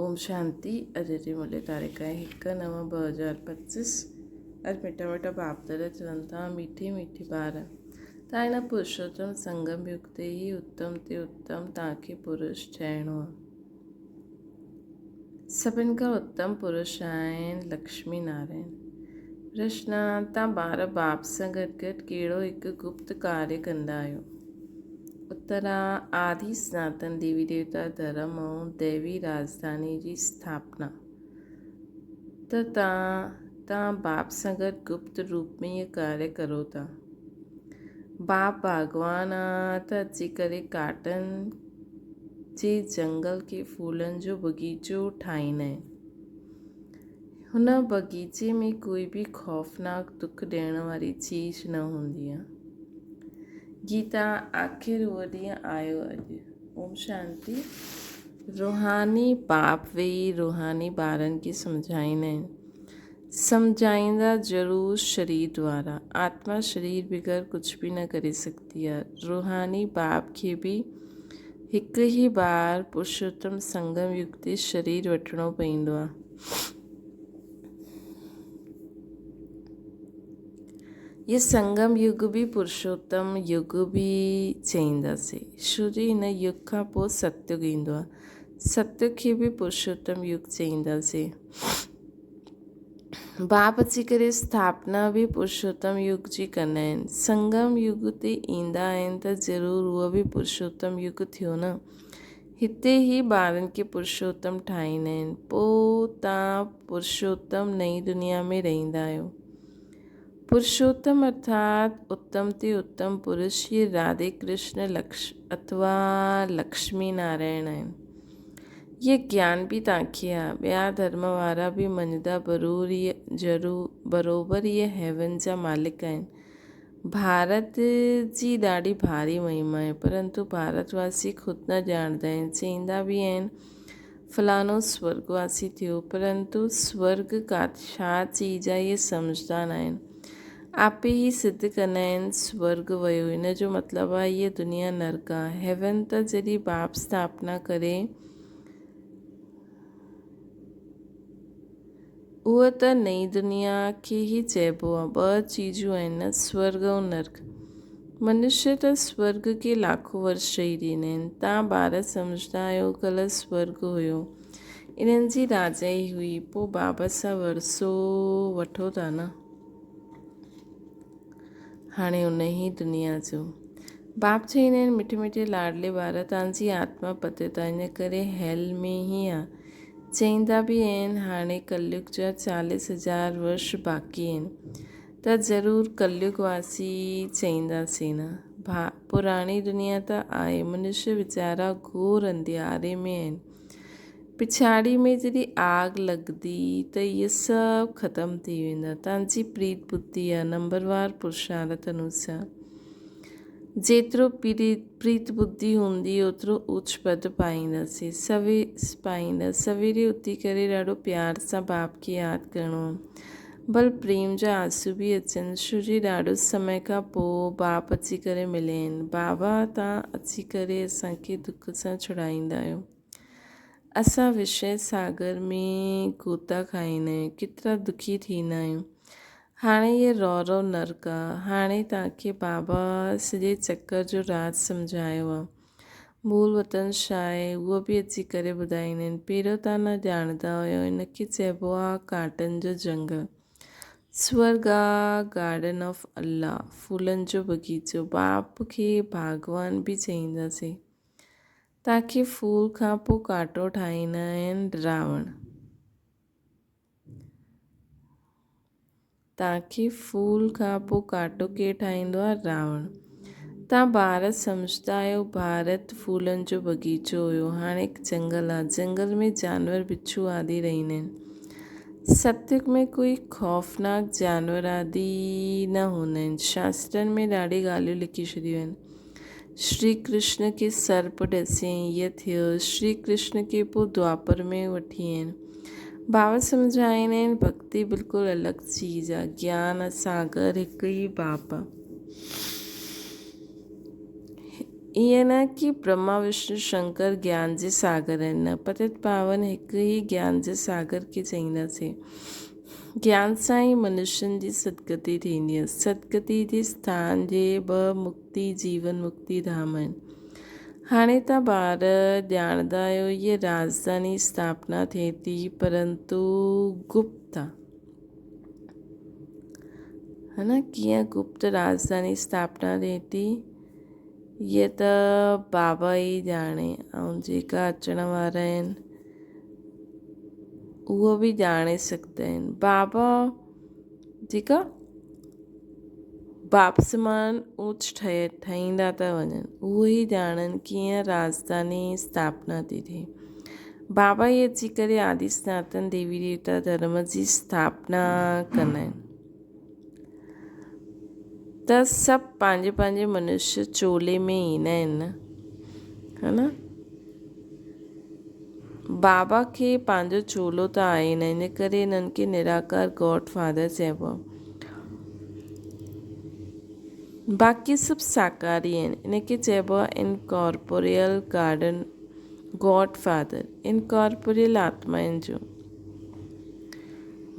اوم شانتي اڄ جي مولي تاريخ آهي هڪ 9 2025. اڄ مٺا مٺا باپ دادا چون ٿا، ميٺي ميٺي ٻار، تان هن پرشوتم سنگم يگ تي ئي اتم تي اتم توهان کي پرش ٺهڻو آهي. سڀن کان اتم پرش آهن لڪشمي نارائڻ. پرشن، توهان ٻار باپ سان گڏ گڏ ڪهڙو هڪ گپت ڪاريه ڪندا آهيو؟ اترا، آدي سناتن ديوي ديوتا ڌرم ۽ ديوي راڄڌاني جي اسٿاپنا ته توهان باپ سان گڏ گپت روپ ۾ اهي ڪاريه ڪرو ٿا. باپ ڀاڳوان آ ته اچي ڪري ڪاٽن جي جنگل کي ڦولن جو باغيچو ٺاهيندا آهن. هن باغيچي ۾ ڪوئي به خوفناڪ دک ڏيڻ واري چيز نه هوندي آ. گيتا، آخر اهو ڏينهن آيو اڄ. اوم شانتي. روحاني باپ ويهي روحاني ٻارن کي سمجهائيندا آهن. سمجهائيندا ضرور شرير دوارا. آتما شرير بغير ڪجهه به نه ڪري سگهندي آهي. روحاني باپ کي به هڪ ئي بار پرشوتم سنگم يگ تي شرير وٺڻو پوندو آهي. هي سنگم يگ به پرشوتم يگ به چئينداسين. ڇو جو هن يگ کان پوء ستيگ ايندو آهي. ستيگ کي به پرشوتم يگ چئينداسين. باپ اچي ڪري اسٿاپنا به پرشوتم يگ جي ڪندا آهن. سنگم يگ تي ايندا آهن ته ضرور اهو به پرشوتم يگ ٿيو نه. هتي هي ٻارن کي پرشوتم ٺاهيندا آهن. پوء تان پرشوتم نئين دنيا ۾ رهندا آهيو. پرشوتم ارٿات اتم تي اتم پرش هي راڌي ڪرشن اٿوا لڪشمي نارائڻ آهن. هي گيان به توهان کي آ. ٻيا ڌرم وارا به مڃدا بروبر هي هيون جا مالڪ آهن. ڀارت جي ڏاڍي ڀاري مهما آهي پرنتو ڀارت واسي خود نه ڄاڻندا آهن. چئيندا به آهن فلاڻو سورڳ واسي ٿيو پرنتو سورڳ ڪا ڇا چيز آهي اهي سمجهندا ناهن. آپي ئي سڌ ڪندا آهن سورڳ ويو ان جو مطلب آهي هيء دنيا نرڪ آهي. هيون ته جڏهن باپ اسٿاپنا ڪري اهو ته نئين دنيا کي ئي چئبو آهي. ٻه چيزون آهن نه سورڳ ۽ نرڪ. منشيه ته سورڳ کي لاکو ورش چئي ڏيندا آهن. توهان ٻار سمجهندا آهيو ڪلهه سورڳ هيو. انهن جي راجائي هئي. پوء بابا سان ورثو وٺو ٿا نه. هاڻي انهي دنيا جو. باپ چئيندا آهن مٺي مٺي لاڏلي ٻار توهان جي آتما پتيت آهي ان ڪري هيل ۾ ئي آ. چئيندا به آهن هاڻي ڪليگ جا چاليس هزار ورش باقي آهن ته ضرور ڪليگ واسي چئينداسين نه. پراڻي دنيا ته آهي منشيه ويچارا گهور انڌياري ۾ آهن. پڇاڙي ۾ جڏهن آگ لڳندي ته اهي سڀ ختم ٿي ويندا. توهان جي پريت ٻڌي آ نمبروار پرشارت انوسار. جيترو پريت ٻڌي هوندي اوترو اوچ پد پائينداسين. پائيندا. سويري اٿي ڪري ڏاڍو پيار سان باپ کي ياد ڪرڻو آ. ڀل پريم جا آنسو به اچن ڇو جي ڏاڍو سمي کان پوء باپ اچي ڪري مليا آهن. بابا توهان اچي ڪري اسان کي دک سان ڇڙائيندا آهيو. اسان وشيه ساگر ۾ غوطا کائيندا آهيون، ڪيترا دکي ٿيندا آهيون. هاڻي هيء رورو نرڪ آ. هاڻي توهان کي بابا سڄي چڪر جو راز سمجهايو آ. مول وطن ڇا آهي، اهو به اچي ڪري ٻڌائيندا آهن. پهريون توهان نه ڄاڻندا هيو. ان کي چئبو آ ڪانٽن جو جنگل. سورڳ آ گارڊن آف الله، ڦولن جو باغيچو. باپ کي ڀاڳوان به چئينداسين. تاڪي ڦول کان پوء ڪانٽو ٺاهيندا آهن راوڻ. تاڪي ڦول کان پوء ڪانٽو ڪير ٺاهيندو آهي راوڻ. تان ڀارت سمجهندا آهيو ڀارت ڦولن جو باغيچو هيو هاڻي هڪ جنگل آهي جنگل ۾ جانور بڇو آدي رهندا آهن. ستيگ ۾ ڪوئي خوفناڪ جانور آدي نه هوندا آهن. شاسترن ۾ ڏاڍي ڳالهيون لکي ڇڏيون آهن. شري ڪرشن کي سرپ ڏسين ائين ٿيو. شري ڪرشن کي پوء دوآپر ۾ وٺي آين. ڀاو سمجهائين آهن ڀڳتي بلڪل الڳ چيز آ. گيان ساگر هڪ ئي باپ آ. ائين نه ڪي برهما وشنو شنڪر گيان جي ساگر آهن نه، پتيت پاون هڪ ئي گيان جي ساگر کي چئينداسين. گيان سان ئي منشين جي سدگتي ٿيندي آهي. سدگتي جي اسٿان جي ٻه مڪتي جيون مڪتي ڌام آهن. هاڻي ته ٻار ڄاڻندا آهيو هيء راڄڌاني اسٿاپنا ٿئي ٿي پرنتو گپت آ. ها نه ڪيئن گپت راڄڌاني اسٿاپنا ٿئي ٿي هيء ته بابا ئي ڄاڻي ۽ جيڪا اچڻ وارا آهن اهو به ڄاڻي سگهندا آهن. بابا جيڪا باپ سمان اوچ ٺهيندا ٿا وڃن اهو ئي ڄاڻن ڪيئن راڄڌاني اسٿاپنا ٿي ٿئي. بابا ئي اچي ڪري آدي سناتن ديوي ديوتا ڌرم جي اسٿاپنا ڪندا آهن ته سڀ پنهنجي پنهنجي منشيه چولي ۾ ايندا آهن نه ها نه. بابا کي پنهنجو چولو ته آهي نه ان ڪري انهن کي نراڪار گاڊ فادر چئبو آهي. باقي سڀ ساڪاري آهن ان کي چئبو آهي انڪارپوريل گارڊن گاڊ فادر انڪارپوريل آتمائن جو.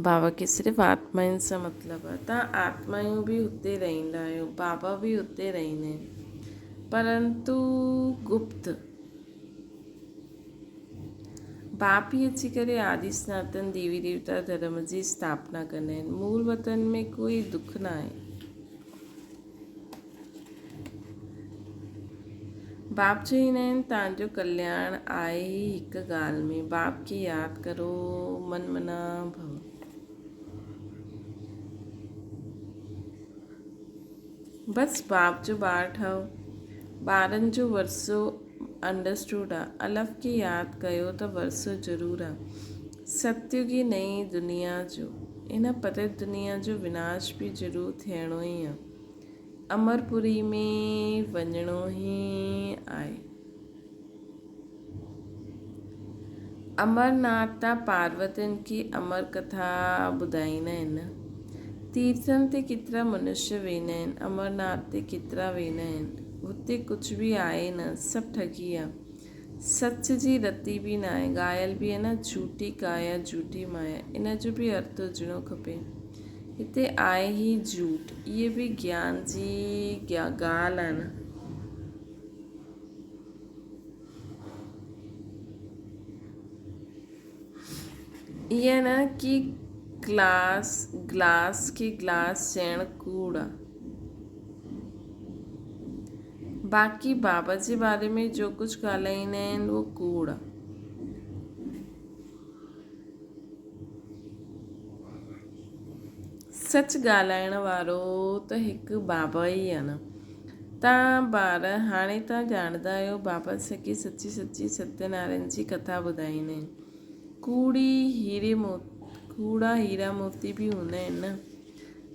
بابا کي صرف آتمائن سان مطلب آهي. توهان آتمائون به هتي رهندا آهيو بابا به هتي رهندا آهن پرنتو گپت. باپ ئي اچي ڪري آدي سناتن ديوي ديوتا ڌرم جي اسٿاپنا ڪندا آهن. مول وطن ۾ ڪوئي دک نه آهي. باپ چئيندا آهن تان جو ڪلياڻ آهي ئي هڪ ڳالهه ۾، باپ کي ياد ڪرو من منا ڀو. بس باپ جو ٻار ٺهو. ٻارن جو ورثو انڊرسٽوڊ آ. الف کي ياد ڪيو ته ورثو ضرور آ. ستيوگي نئين دنيا جو. ان پتيت دنيا جو وناش به ضرور ٿيڻو ئي آ. امرپوري ۾ وڃڻو ئي آهي. امرناٿ تان پاروتين کي امر ڪٿا ٻڌائيندا آهن. تيرٿن تي ڪيترا منشيه ويندا آهن، امرناٿ تي ڪيترا ويندا آهن. هتي ڪجهه به آهي نه، سڀ ٺڳي آ. سچ جي رتي به ناهي، ڳايل به آهي نه، جهوٽي ڪايا جهوٽي مايا، ان جو به ارٿ هجڻو کپي. هتي آهي ئي جهوٽ، اهي به گيان جي ڳالهه آ نه. ائين نه ڪي گلاس گلاس کي گلاس چئڻ ڪوڙ آ. باقي بابا جي باري ۾ جو ڪجهه ڳالهائيندا آهن اهو ڪوڙ آ. سچ ڳالهائڻ وارو ته هڪ بابا ئي آ نه. تان ٻار هاڻي تان ڄاڻندا آهيو بابا سڳي سچي سچي ستيه نارائڻ جي ڪٿا ٻڌائيندا آهن. ڪوڙي هيري ڪوڙا هيرا موتي به هوندا آهن نه.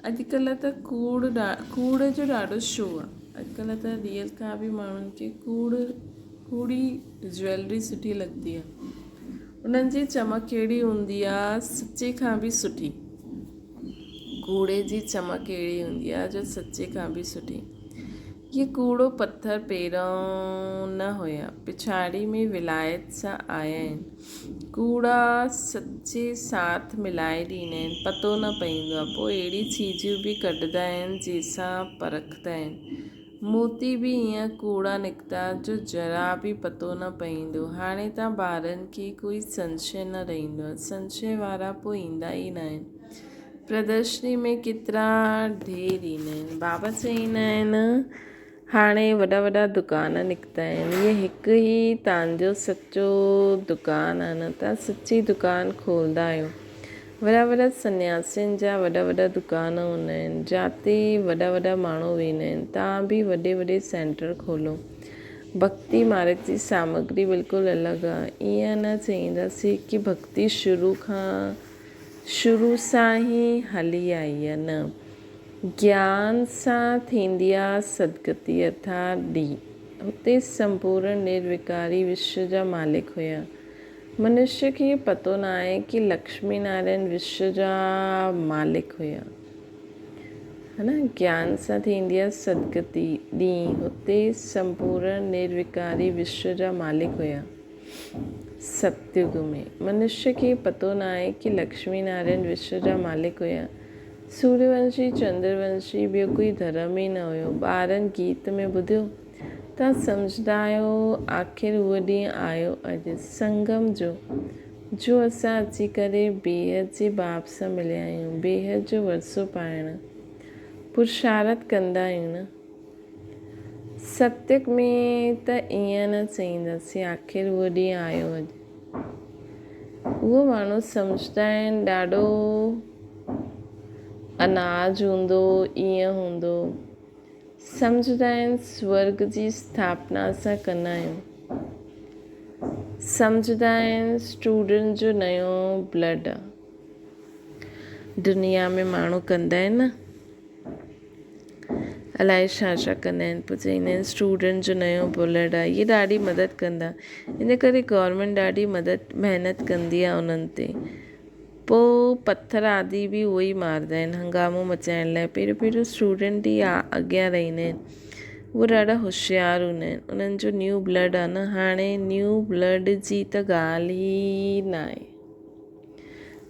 اڄڪلهه ته ڪوڙ ڪوڙ جو ڏاڍو شو آ. اڄڪلهه ته ريئل کان به ماڻهن کي ڪوڙ ڪوڙي جويلري سٺي لڳندي آ. انهن جي چمڪ اهڙي هوندي آ سچي کان به سٺي. ڪوڙي جي چمڪ اهڙي هوندي آ جو سچي کان به سٺي. اهي ڪوڙو پٿر پهريون نه هيا، پڇاڙي ۾ ولايت سان آيا آهن. ڪوڙا سچي ساٿ ملائي ڏيندا آهن، پتو نه پئيندو آ. پوء اهڙي چيزون به ڪڍندا آهن جنهن سان پرکندا آهن. موتي به ائين ڪوڙا نڪتا جو ذرا به پتو نه پئيندو. هاڻي ته ٻارن کي ڪوئي سنشي نه رهندو آ. سنشي وارا پوء ايندا ئي ناهن. پردرشني ۾ ڪيترا ڍير ايندا آهن. بابا چئيندا آهن هاڻي وڏا وڏا دڪان نڪتا آهن. اهي هڪ ئي تان جو سچو دڪان آهي نه تان سچي دڪان کولندا آهيو. وڏا وڏا سنياسين جا وڏا وڏا دڪان هوندا آهن جاتي وڏا وڏا ماڻهو ويندا آهن. تان به وڏي وڏي سينٽر کولو. ڀڳتي مارگ جي سامگري بلڪل الڳ آهي. ائين نه چئينداسين ڪي ڀڳتي شروع کان شروع سان ئي هلي آئي آ نه. گيان سان ٿيندي آ سدگتي ارٿات ڏي. هتي سمپورڻ نروڪاري وشو جا مالڪ هيا. منشي کي پتو ناهي ڪي لڪشمي نارائڻ وشو جا مالڪ هيا. ها نه گيان سان ٿيندي آهي سدگتي. ڏينهن هتي سمپورڻ نروڪاري وشو جا مالڪ هيا. ستيگ ۾ منشيه کي پتو ناهي ڪي لڪشمي نارائڻ وشو جا مالڪ هيا. سوريونشي، چندرونشي ٻيو ڪوئي ڌرم ئي نه هيو. ٻارن گيت ۾ ٻڌيو تان سمجهندا آهيو آخر اهو ڏينهن آيو اڄ سنگم جو، جو اسان اچي ڪري بيحد جي باپ سان مليا آهيون. بيحد جو ورثو پائڻ پرشارت ڪندا آهيون نه. ستيگ ۾ ته ائين نه چئينداسين آخر اهو ڏينهن آيو اڄ. اهو ماڻهو سمجهندا آهن ڏاڍو اناج هوندو ائين هوندو. سمجهندا آهن سورڳ جي اسٿاپنا اسان ڪندا آهيون. سمجهندا آهن اسٽوڊنٽ جو نيو بلڊ آ. دنيا ۾ ماڻهو ڪندا آهن نه. الائي ڇا ڇا ڪندا آهن پوء چئيندا آهن اسٽوڊنٽ جو نيو بلڊ آهي اهي ڏاڍي مدد ڪندا ان ڪري گورنمينٽ ڏاڍي مدد محنت ڪندي آهي انهن تي پوء پٿر آدي به اهي ئي مارندا آهن هنگامو مچائڻ لاء پهريون پهريون اسٽوڊنٽ ئي اڳيان رهندا آهن اهي ڏاڍا هوشيار هوندا آهن انهن جو نيو بلڊ آهي نه هاڻي نيو بلڊ جي ته ڳالهه ئي نه آهي.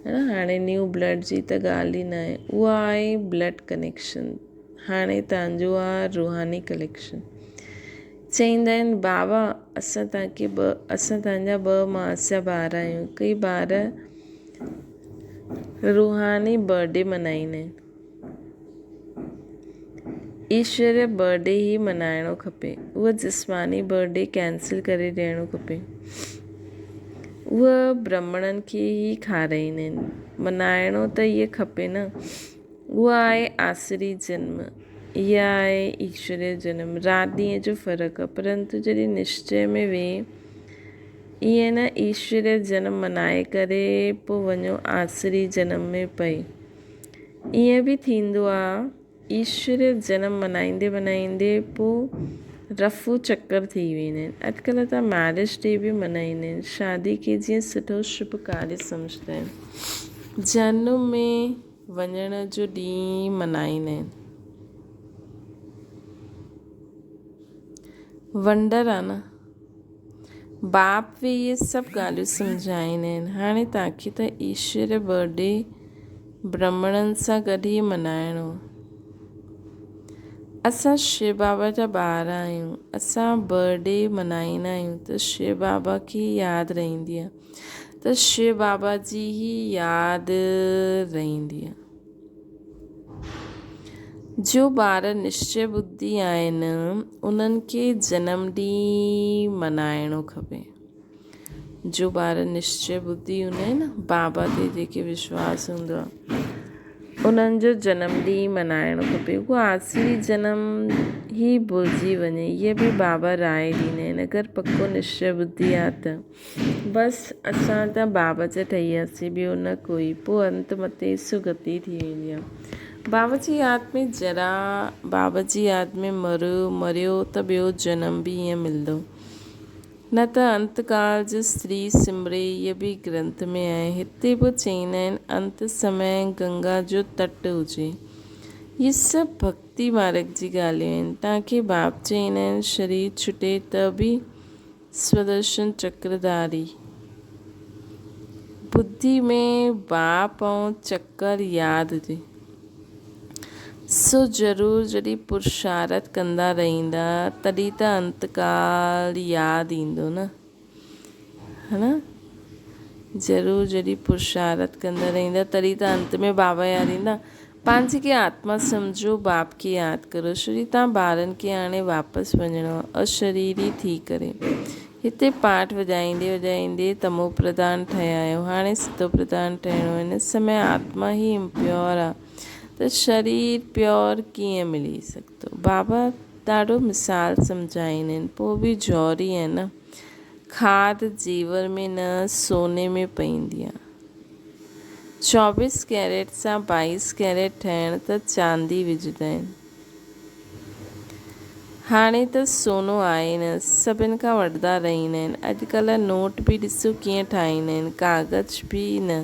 ها هاڻي نيو بلڊ جي ته ڳالهه ئي ناهي اها آهي بلڊ ڪنيڪشن هاڻي توهان جو آهي روحاني ڪليڪشن چئيندا آهن بابا اسان توهان کي ٻه اسان توهان جا ٻه ماس جا ٻار آهيون ڪئي ٻار روحاني برٿ ڊي ملهائيندا آهن ايشوريه برٿ ڊي ئي ملهائڻو کپي اهو جسماني برٿ ڊي ڪينسل ڪري ڏيڻو کپي اهو برهمڻن کي ئي کارائيندا آهن ملهائڻو ته اهي کپي نه اهو آهي آسري جنم اها آهي ايشوريه جنم رات ڏينهن جو فرق آهي پرنتو جڏهن نشچي ۾ ويهي ائين نه ايشوريه جنم ملهائي ڪري پوءِ وڃو آسري جنم ۾ پئي ائين به ٿيندو آ ايشوريه جنم منائيندي منائيندي پو رفو چڪر ٿي ويندا آهن اڄڪلهه ته ميرج ڊي به منائيندا آهن شادي کي جيئن سٺو شڀ ڪاريه سمجهندا آهن جنم ۾ وڃڻ جو ڏينهن منائيندا آهن ونڊر آ نه. باپ به اهي سڀ ڳالهيون سمجهائيندا آهن. هاڻي توهان کي ته ايشوريه برٿ ڊي برهمڻن سان گڏ ئي ملهائڻو آهي. اسان شو بابا جا ٻار آهيون. اسان برٿ ڊي ملهائيندا آهيون ته شو بابا کي ياد رهندي آهي ته شو بابا جي ئي ياد رهندي آهي. جو ٻار نشچي ٻڌي آهن انهن کي جنم ڏينهن منائڻو کپي. جو ٻار نشچي ٻڌي هوندا آهن نه بابا تي جيڪي وشواس هوندو آهي انهن جو جنم ڏينهن منائڻو کپي. اهو آسري جنم ئي ڀلجي وڃي اهي به بابا راء ڏيندا آهن اگر پڪو نشچي ٻڌي آهي ته. بس اسان ته باب جا ٺهي وياسين ٻيو نه ڪوئي. پوء انت متي سگتي ٿي ويندي آ. باب جي ياد ۾ ذرا باب جي ياد ۾ مريو مريو ته ٻيو جنم به ائين ملندو. نه ته انت ڪال جو استري سمري اهي به گرنٿ ۾ آهي. هتي به چئيندا آهن انت سمي گنگا جو تٽ هجي. اهي سڀ ڀڳتي مارگ جي ڳالهيون آهن. توهان کي باب چئيندا آهن شرير ڇٽي ته به سودرشن چڪرڌاري، ٻڌي ۾ باپ ۽ چڪر ياد هجي، سو ضرور جڏهن پرشارٿ ڪندا رهندا تڏهن ته انتڪال ياد ايندو نه. ها نه؟ ضرور جڏهن پرشارٿ ڪندا رهندا تڏهن ته انت ۾ بابا ياد ايندا. پنهنجي کي آتما سمجهو، باپ کي ياد ڪرو. شري تان ٻارن کي هاڻي واپس وڃڻو آهي، اشريري ٿي ڪري. هتي پاٺ وڄائيندي وڄائيندي تمو پرڌان ٺهيا آهيو، هاڻي ستو پرڌان ٺهڻو آهي. هن سمي آتما ئي امپيور آهي ته شرير پيور ڪيئن ملي سگهندو؟ بابا ڏاڍو مثال سمجهائيندا آهن، پوء به جوهري آهي نه. کاڌ زيور ۾ نه سوني ۾ پئيندي آهي. چوبيس ڪيريٽ سان بائيس ڪيريٽ ٺهڻ ته چاندي وجهندا آهن. هاڻي ته سونو آهي نه، سڀن کان وٺندا رهندا آهن. اڄڪلهه نوٽ به ڏسو ڪيئن ٺاهيندا آهن، ڪاغذ به نه.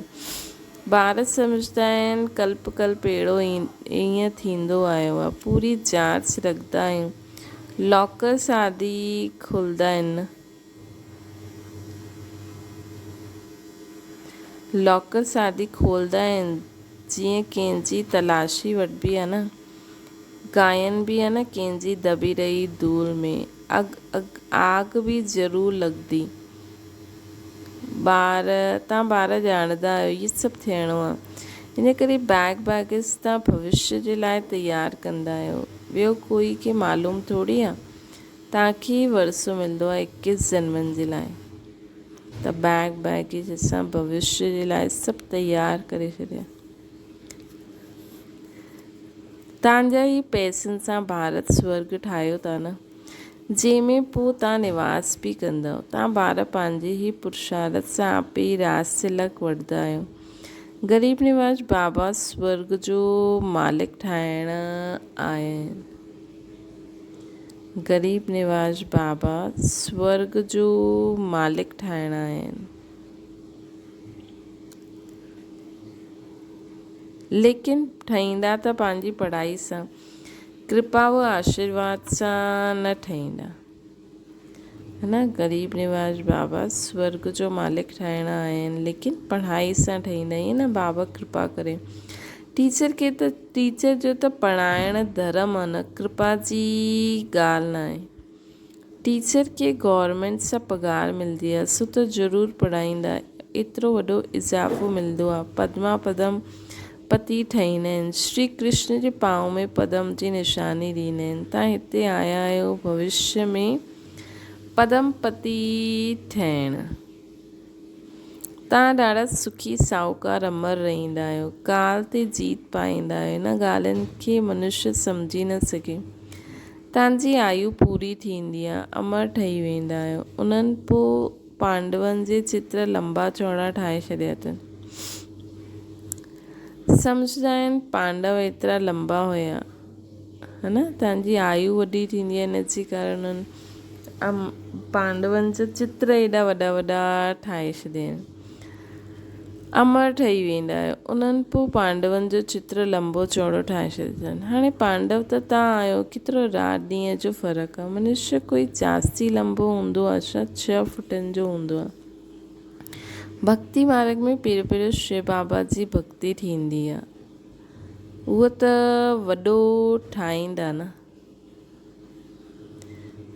ٻار سمجهندا آهن ڪلپ ڪلپ اهڙو ائين ٿيندو آيو آهي. پوري جاچ رکندا آهيون. لاڪرس آدي کولندا آهن نه. لاڪرس آدي کولندا آهن جيئن ڪنهن جي تلاشي وٺبي آهي نه. ڳائين به آهي نه ڪنهن جي دٻي رهي ڌول ۾. اڳ اڳ آگ به ضرور لڳندي. ٻار تان ٻار ڄاڻندا آهيو هي سڀ ٿيڻو آهي. ان ڪري بيگ بيگز تان ڀوشيه جي لاء تيار ڪندا آهيو. ٻيو ڪوئي کي معلوم ٿوري آهي. توهان کي ئي ورثو ملندو آهي اڪيس جنمن جي لاء ته بيگ بيگيج اسان ڀوشيه جي لاء سڀ تيار ڪري ڇڏيا. توهان جا ئي پئسن سان ڀارت سورڳ ٺاهيو ٿا نه جنهن ۾ پوء توهان نواس به ڪندؤ. توهان ٻار پنهنجي ئي پرشارت سان آپي ئي راز تلڪ وٺندا آهيو. غريب نواز بابا سورڳ جو مالڪ ٺاهڻ آيا آهن. غريب نواز بابا سورڳ جو مالڪ ٺاهڻ آيا آهن. ليڪن ٺهيندا ته پنهنجي پڙهائي سان، ڪرپا و آشيرواد سان نه ٺهيندا. نه غريب نواز بابا سورڳ جو مالڪ ٺاهڻ آيا آهن ليڪن پڙهائي سان ٺهيندا ائين نه بابا ڪرپا ڪري ٽيچر کي ته ٽيچر جو ته پڙهائڻ ڌرم آ نه ڪرپا جي ڳالهه نه آهي ٽيچر کي گورنمينٽ سان پگهار ملدي آ سو ته ضرور پڙهائيندا ايترو وڏو اضافو ملدو آ پدما پدم پتي ٺهيندا آهن. شري ڪرشن جي پانء ۾ پدم جي نشاني ڏيندا آهن. توهان هتي آيا آهيو ڀوشيه ۾ پدم پتي ٺهڻ. توهان ڏاڍا سکي ساهوڪار امر رهندا آهيو. ڪال تي جيت پائيندا آهيو. انهن ڳالهين کي منشيه سمجهي نه سگهي. توهان جي آيو پوري ٿيندي آهي. امر ٺهي ويندا آهيو. انهن پوء پانڊون جي چتر لنبا چوڙا ٺاهي ڇڏيا اٿن. سمجهندا آهن پانڊو ايترا لنبا هيا. ها نه تنهن جي آيو وڏي ٿيندي آهي ان جي ڪارڻ انهن پانڊون جا چتر ايڏا وڏا وڏا ٺاهي ڇڏيا آهن. امر ٺهي ويندا آهيو. انهن پوء پانڊون جو چتر لنبو چوڙو ٺاهي ڇڏيو اٿن. هاڻي پانڊو ته تان آهيو، ڪيترو رات ڏينهن جو فرق آهي. منشيه ڪوئي جاستي لنبو هوندو آهي ڇا؟ ڇهه فٽن جو هوندو آهي. ڀڳتي مارڳ ۾ پهريون پهريون شو بابا جي ڀڳتي ٿيندي آهي. اهو ته وڏو ٺاهيندا نه.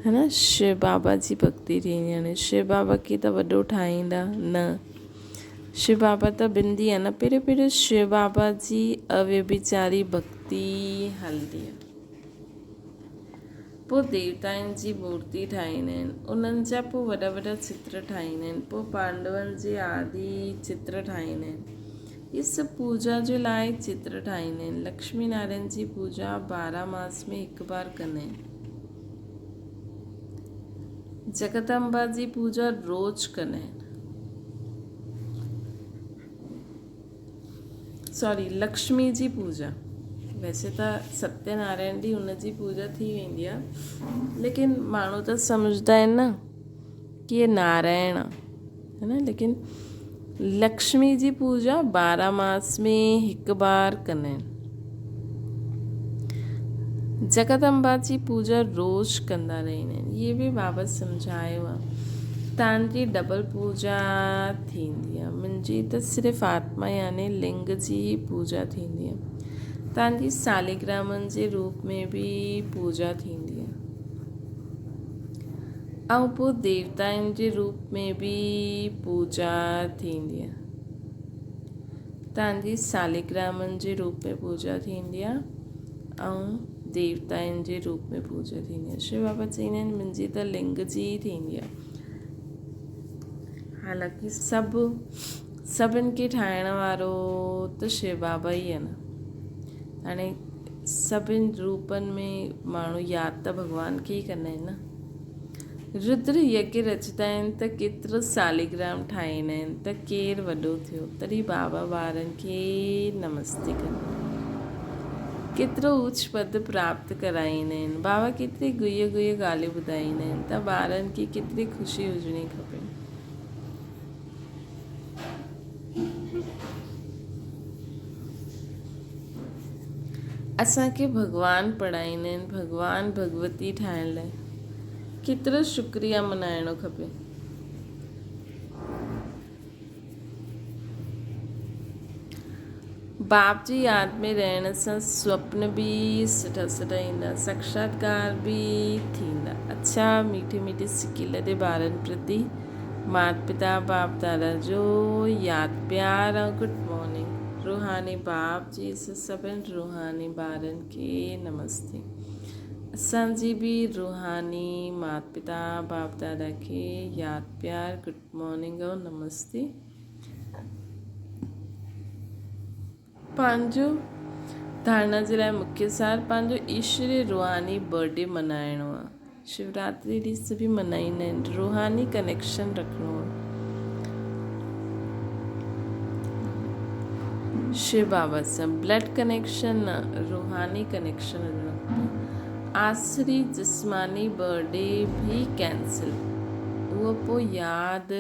ها نه شو بابا جي ڀڳتي ٿيندي هاڻي شو بابا کي ته وڏو ٺاهيندا نه شو بابا ته بندي آهي نه پهريون پهريون شو بابا جي اويڀچاري ڀڳتي هلندي آهي پوء ديوتائن جي مورتي ٺاهيندا آهن انهن جا پوء وڏا وڏا چتر ٺاهيندا آهن پوء پانڊون جي آدي چتر ٺاهيندا آهن اهي سڀ پوڄا جي لاء چتر ٺاهيندا آهن. لڪشمي نارائڻ جي پوڄا ٻارهن ماس ۾ هڪ بار ڪندا آهن. جگدمبا جي پوڄا روز ڪندا آهن. سوري لڪشمي جي پوڄا ويسي ته ستيه نارائڻ ڏينهن ان جي پوڄا ٿي ويندي آهي ليڪن ماڻهو ته سمجهندا آهن نه ڪي هي نارائڻ آ ها نه ليڪن لڪشمي جي پوڄا ٻارهن ماس ۾ هڪ بار ڪندا آهن. جگدمبا جي پوڄا روز ڪندا رهندا آهن. هي به بابا سمجهايو آ. تان جي ڊبل پوڄا ٿيندي آ. منهنجي ته صرف آتما يعني لنگ جي ئي پوڄا ٿيندي آ. تان جي سالگرامن جي روپ ۾ به پوڄا ٿيندي آ. ۽ پوء ديوتائن جي روپ ۾ به پوڄا ٿيندي آهي. تان جي سالگرامن جي روپ ۾ پوڄا ٿيندي آهي ۽ ديوتائن جي روپ ۾ پوڄا ٿيندي آهي. شو بابا چئيندا آهن منهنجي ته لنگ جي ئي ٿيندي آهي. حالانڪه سڀ سڀن کي ٺاهڻ وارو ته شو بابا ئي آهي نه. هاڻي سڀن روپن ۾ ماڻهو ياد ته ڀڳوان کي ئي ڪندا آهن نه. ردر يگيه رچندا آهن ته ڪيترو ساليگرام ٺاهيندا آهن ته ڪير وڏو ٿيو تڏهن بابا ٻارن کي نمستي ڪندا آهن. ڪيترو اوچ پد پراپت ڪرائيندا آهن. بابا ڪيتري گهي گهي ڳالهيون ٻڌائيندا آهن ته ٻارن کي ڪيتري خوشي هجڻي کپي. اسان کي ڀڳوان پڙهائيندا آهن، ڀڳوان ڀڳوتي ٺاهڻ لاء ڪيترو شڪريه منائڻو کپي. باپ جي ياد ۾ رهڻ سان سوپن به سٺا سٺا ايندا، ساکشاتڪار به ٿيندا. اڇا ميٺي ميٺي سڪيلڌي ٻارن پرتي مات پتا باپ دادا جو ياد پيار ۽ گڊ مارننگ. روحاني باپ جي سڀن روحاني ٻارن کي نمستي. اسان جي به روحاني مات پتا باپ دادا کي ياد پيار گڊ مارننگ ۽ نمستي. پنهنجو ڌارڻا جي لاء مکيه سار پنهنجو ايشوري روحاني برٿ ڊي منائڻو آ. شوراتري ڏينهن سڀ منائيندا آهن. روحاني ڪنيڪشن رکڻو آ. شو بابا سان بلڊ ڪنيڪشن نه روحاني ڪنيڪشن هجڻو کپي. آسري جسماني برٿ ڊي به ڪينسل اهو پوء ياد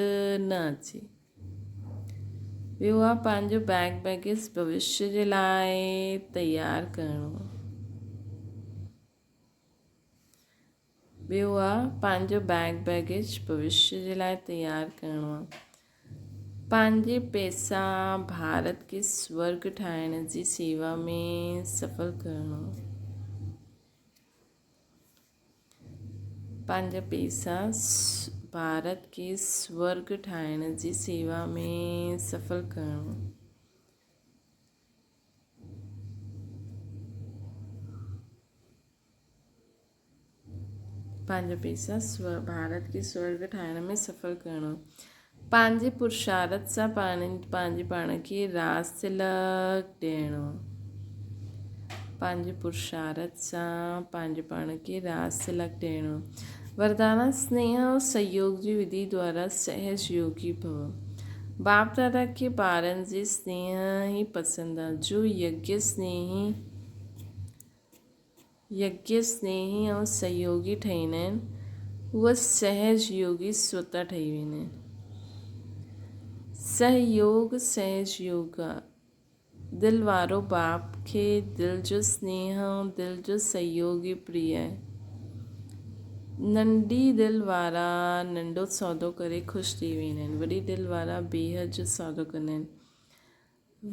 نه اچي. ٻيو آ پنهنجو بيگ بيگز ڀوشيه جي لاء تيار ڪرڻو. ٻيو آ پنهنجو بيگ بيگيج ڀوشيه جي لاء تيار ڪرڻو آ. پنهنجي پئسا ڀارت کي سورگ ٺاهڻ جي سيوا ۾ سڦل ڪرڻو آ. پنهنجا پئسا ڀارت کي سورگ ٺاهڻ جي سيوا ۾ سڦل ڪرڻو. پنهنجا پئسا ڀارت کي سورگ ٺاهڻ ۾ سڦل ڪرڻو. پنهنجي پرشارت سان پنهنجي پاڻ کي راز تلڪ ڏيڻو. پنهنجي پرشارت سان پنهنجي پاڻ کي راز تلڪ ڏيڻو. وردانا سنيهه ۽ سهيوگ جي وڌي دوارا سهج يوگي ڀو. باپ دادا کي ٻارن جي سنيهه ئي پسند آ، جو يگيه سنيهي يگيه سنيهي ۽ سهيوگي ٺهيندا آهن، اهي سهج يوگي سوتا ٺهي ويندا آهن. سهيوگ سهج يوگ آ. دل وارو باپ کي دل جو سنيهه ۽ دل جو سهيوگ ئي پريه آهي. ننڍي دل وارا ننڍو سودو ڪري خوش ٿي ويندا آهن، وڏي دل وارا بيحد جو سودو ڪندا آهن.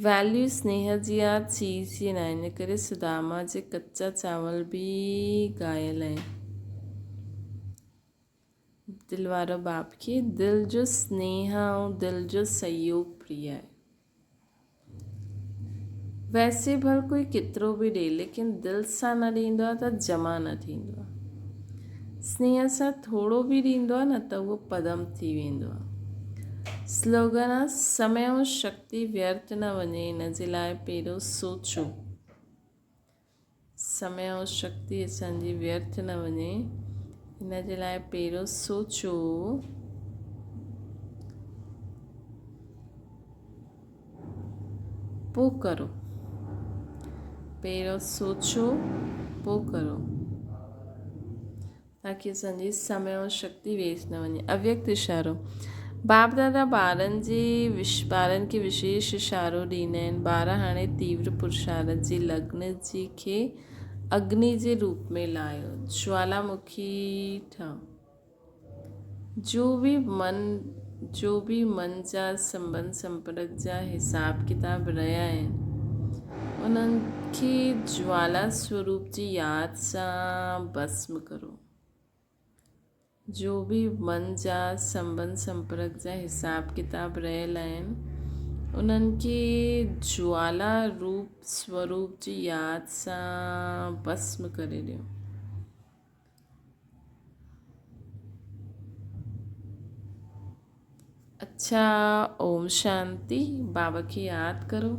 ويليو سنيهه جي آ چيز جي ناهي ان ڪري سداما جي ڪچا چانول به گايل آهن. دل وارو باپ کي دل جو سنيهه ۽ دل جو سهيوگ پريه آهي. ويسي ڀل ڪوئي ڪيترو به ڏي ليڪن دل سان نه ڏيندو آهي ته جمع نه ٿيندو آهي. سنيهه سان ٿورو به ڏيندو آهي نه ته اهو پدم ٿي ويندو آهي. سلوگن آ سمي ۽ شڪتي ويرٿ نه وڃي ان جي لاء پهريون سوچو. سمي ۽ شڪتي اسان جي ويرٿ نه وڃي ان جي لاء پهريون سوچو. پوء ڪرو. پهريون سوچو پوء ڪرو. تاڪي اسان جي سمي ۽ شڪتي ويسٽ نه وڃي. اويڪت اشارو، باپ دادا ٻارن جي ٻارن کي وشيش اشارو ڏيندا آهن. ٻار هاڻي تيور پرشارت جي لگن جي کي اگني جي روپ ۾ لاهيو، جوالامکي ٺهو. جو به من جو به من جا سنٻنڌ سمپرڪ جا حساب ڪتاب رهيا آهن، انهن کي جوالا سوروپ جي ياد سان ڀسم ڪرو. جو به من جا سنٻنڌ سمپرڪ جا حساب ڪتاب رهيل آهن، انهن کي جوالا روپ سوروپ جي ياد سان ڀسم ڪري ڏيو. اڇا اوم شانتي بابا کي ياد ڪرو.